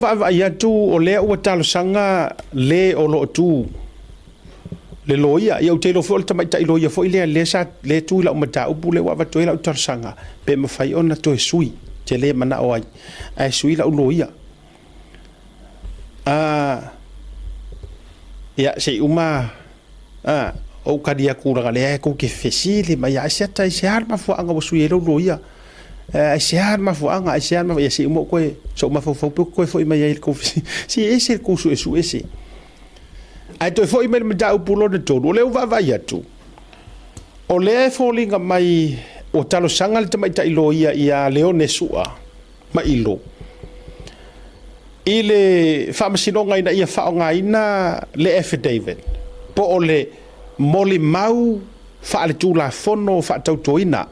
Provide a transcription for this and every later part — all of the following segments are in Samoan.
Vaavaai atu o lea ua talosaga le o lo o tu le loia. Ia ou te iloa foi o le tamaitai loia foi lea lea sa lea tu i lau mataupu lea ua avatu ai lau talosaga pe mafai ona toe sui. Ou te le manao ai ae sui lau loia. Ia se i uma ou tali atu leaga o lea tou te fesili mai lava, Asiata aisea le mafuaaga ua sui ai lou loia? Aisea le mafuaaga, aisea le mafuaaga? Ia se i uma ou toe, sou mafaufau pe ou te toe foi mai ai i le tou fesili. Se e ese le tou suesue ese. Ae toe foi mai i le mataupu lona tolu, o lea ua vaavaai atu, o lea e foliga mai ua talosaga le tamaitai loia ia Leone Sua Mailo i le faamasinoga ina ia faaaogaina le affidavit po o le molimau faaletulafono faatautoina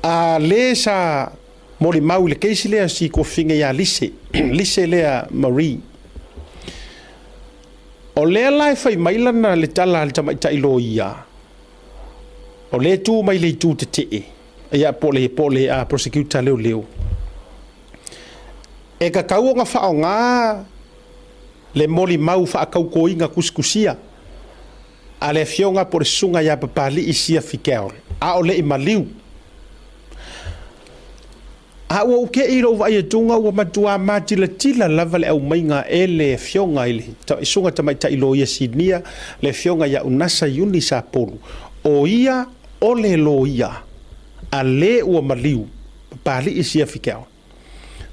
a le sa molimau i le case lea si tuafafine ia Lise, Lise lea Marie. O lea la e fai mai lana le tala a le tamaitai loia, o lea e tu mai le itu tetee, ia po o le prosecutor leoleo, e tatau ona faaaoga le molimau faatautoina tusitusia a le afioga po o le susuga ia Papalii Siafi Carroll, a o le i maliu. A ua ou te i lou vaai atuga ua matua matilatila lava le aumaiga e le afioga i le susuga tamaitai loia sinia, le afioga ia Unasa Iuni Sapolu, o ia o le loia a le ua maliu, Papalii Siafi Carroll.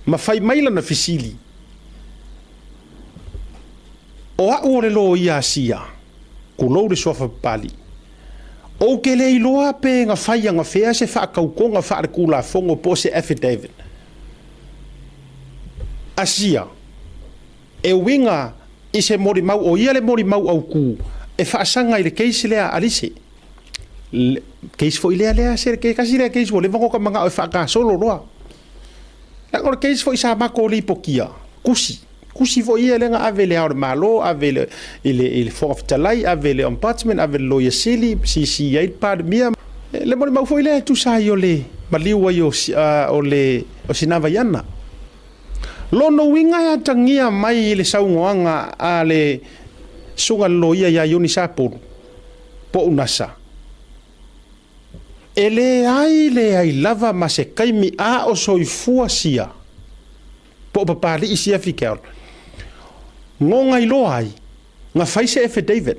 Ma fai mai lana fesili, O au o le loia a Sia, tulou le suafa Papalii. Ou te le iloa pe na fai anafea se faatautoga faaletulafono po o se affidavit a Sia e uiga i se molimau o ia le molimau autu e faasaga i le case lea a Alise. Le case foi lea lea se tasi lea case ua leva ona ota manao e faagasolo loa. Leaga o le case foi sa matou lipotia, tusi, tusi foi ia lea na ave i le Ao o le Malo, ave i le, i le, i le Fofoga Fetalai, ave i le Ombudsman, ave i le Loia Sili, CC ai le Palemia. Le molimau foi lea e tusa ai o le maliu ai o, o le o Sinavaiana. Lona uiga e atagia mai i le saunoaga a le Susuga i le Loia ia Ioni Sapolu po o Unasa, E leai leai lava ma se taimi a o soifua sia po o Papalii sia Fikeaola goga iloa ai na fai se affidavit.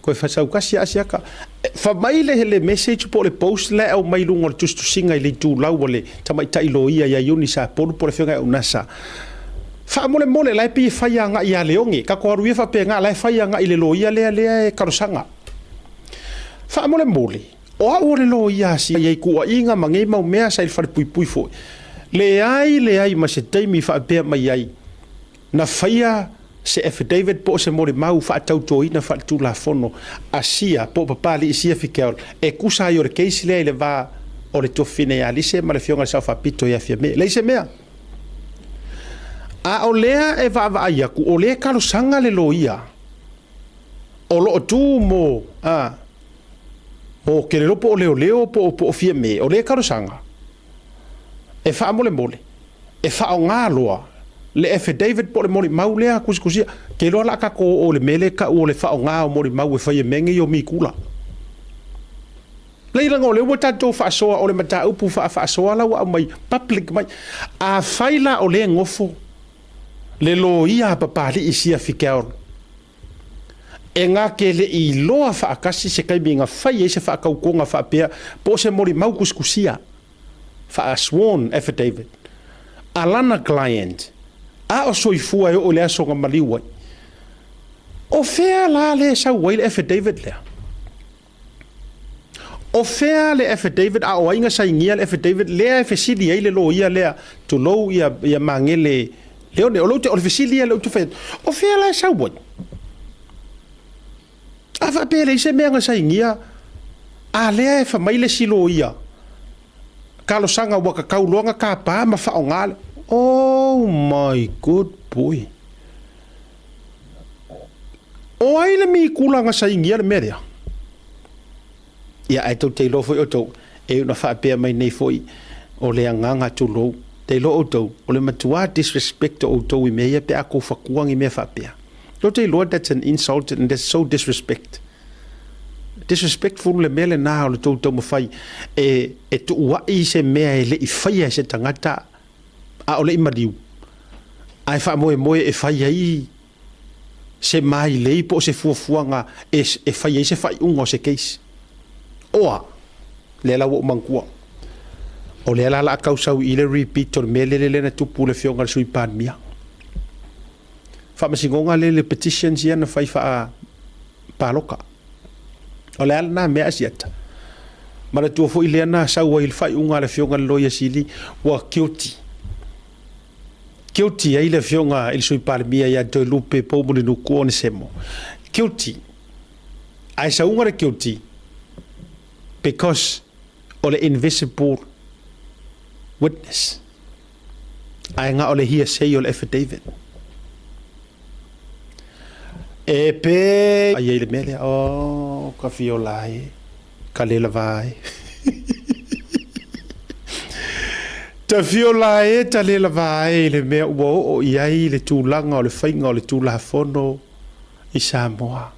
Koe fasaukasi a siaka. Fa mai le, le message po o le post la e aumai i luga o le tusitusiga i le itulau a le tamaitai loia ia Iuni Sapolu po o le afioga ia Unasa. Faamolemole, la e pei e fai agai ia Leone. Tatou alu ia faapena, la e fai agai i le loia lea lea e talosaga. Faamolemole, o au o le loia a si ai tuuaiga ma nei mau mea sa i le falepuipui foi. Leai, leai ma se taimi faapea mai ai na faia se affidavit po o se molimau faatautoina faaletulafono a Sia po o Papalii Sia Fikel e tusa ai o le case lea i le va o le tuafafine ia Alise ma le afioga i le Sao Faapito ia Fiame. Leai se mea. A o lea e vaavaai atu, o lea e talosaga le loia o lo o tu mo, a, mo Kelelo po o Leoleo po o, po o Fiame, o lea e talosaga e faamolemole, e faaaoga loa le affidavit po o le molimau lea tusitusia. Te iloa la tatou oo i le mea lea e tau o le faaaoga o molimau e fai e mea nei o mikula. Leai leaga o lea ua tatou faasoa o le mataupu faafaasoa la ua aumai public mai. Afai la o lea e nofo le loia a Papalii Sia Fikel e na te le i iloa faatasi se taimi na fai ai se faatautoga faapea po o se molimau tusitusia faa-sworn affidavit a lana client a o soifua e oo i le aso na maliu ai. O fea la lea e sau ai le affidavit lea? O fea le affidavit a o ai na sainia le affidavit lea e fesili ai le loia lea, tulou ia, ia Magele Leone. O, lou, o le fesili ia lea ou te fai atu, o fea la e sau ai? A faapea e leai se mea na sainia, a lea e fai mai le isi loia, talosaga ua tatau loa na tapa ma faaaoga le, oh my good boy. O ai le mikula na sainia le mea lea? Ia, ae tou te iloa foi outou, e iu ina faapea mai nei foi, O le agaga tulou. Te iloa outou, o le matua disrespect o outou i mea ia pe a kou fakua ni mea faapea. Tou te iloa that's an insult and that's so disrespect. Disrespectful le mea lena o le tou taumafai e, e tuuai se mea e le i faia e se tagata a o le i maliu, ae faamoemoe e fai ai se mailei po o se fuafuaga e, e fai ai se faaiuga o se case. Oa, lea la ua ou manatua. O lea la la a tausau i le repeat o le mea lele lea na tupu i le afioga i le Sui Palemia. Faamasinoga lele petitions ia na fai faa palota. O le a lena mea Asiata? Manatua foi lea na sau ai le faaiuga a le afioga i le Loia Sili ua guilty. Guilty ai le afioga i le Sui Palemia ia Toelupe Poumulinuku Onesemo. Guilty. Ae sauga le guilty because o le invisible witness. Ae na o le hearsay o le affidavit. E pe ai ai le mea lea, oh, ka fiola e, ka le lava e. Ta fiola e, ta le lava e i le mea ua oo i ai le tulaga o le faiga o le Tulafono i Samoa.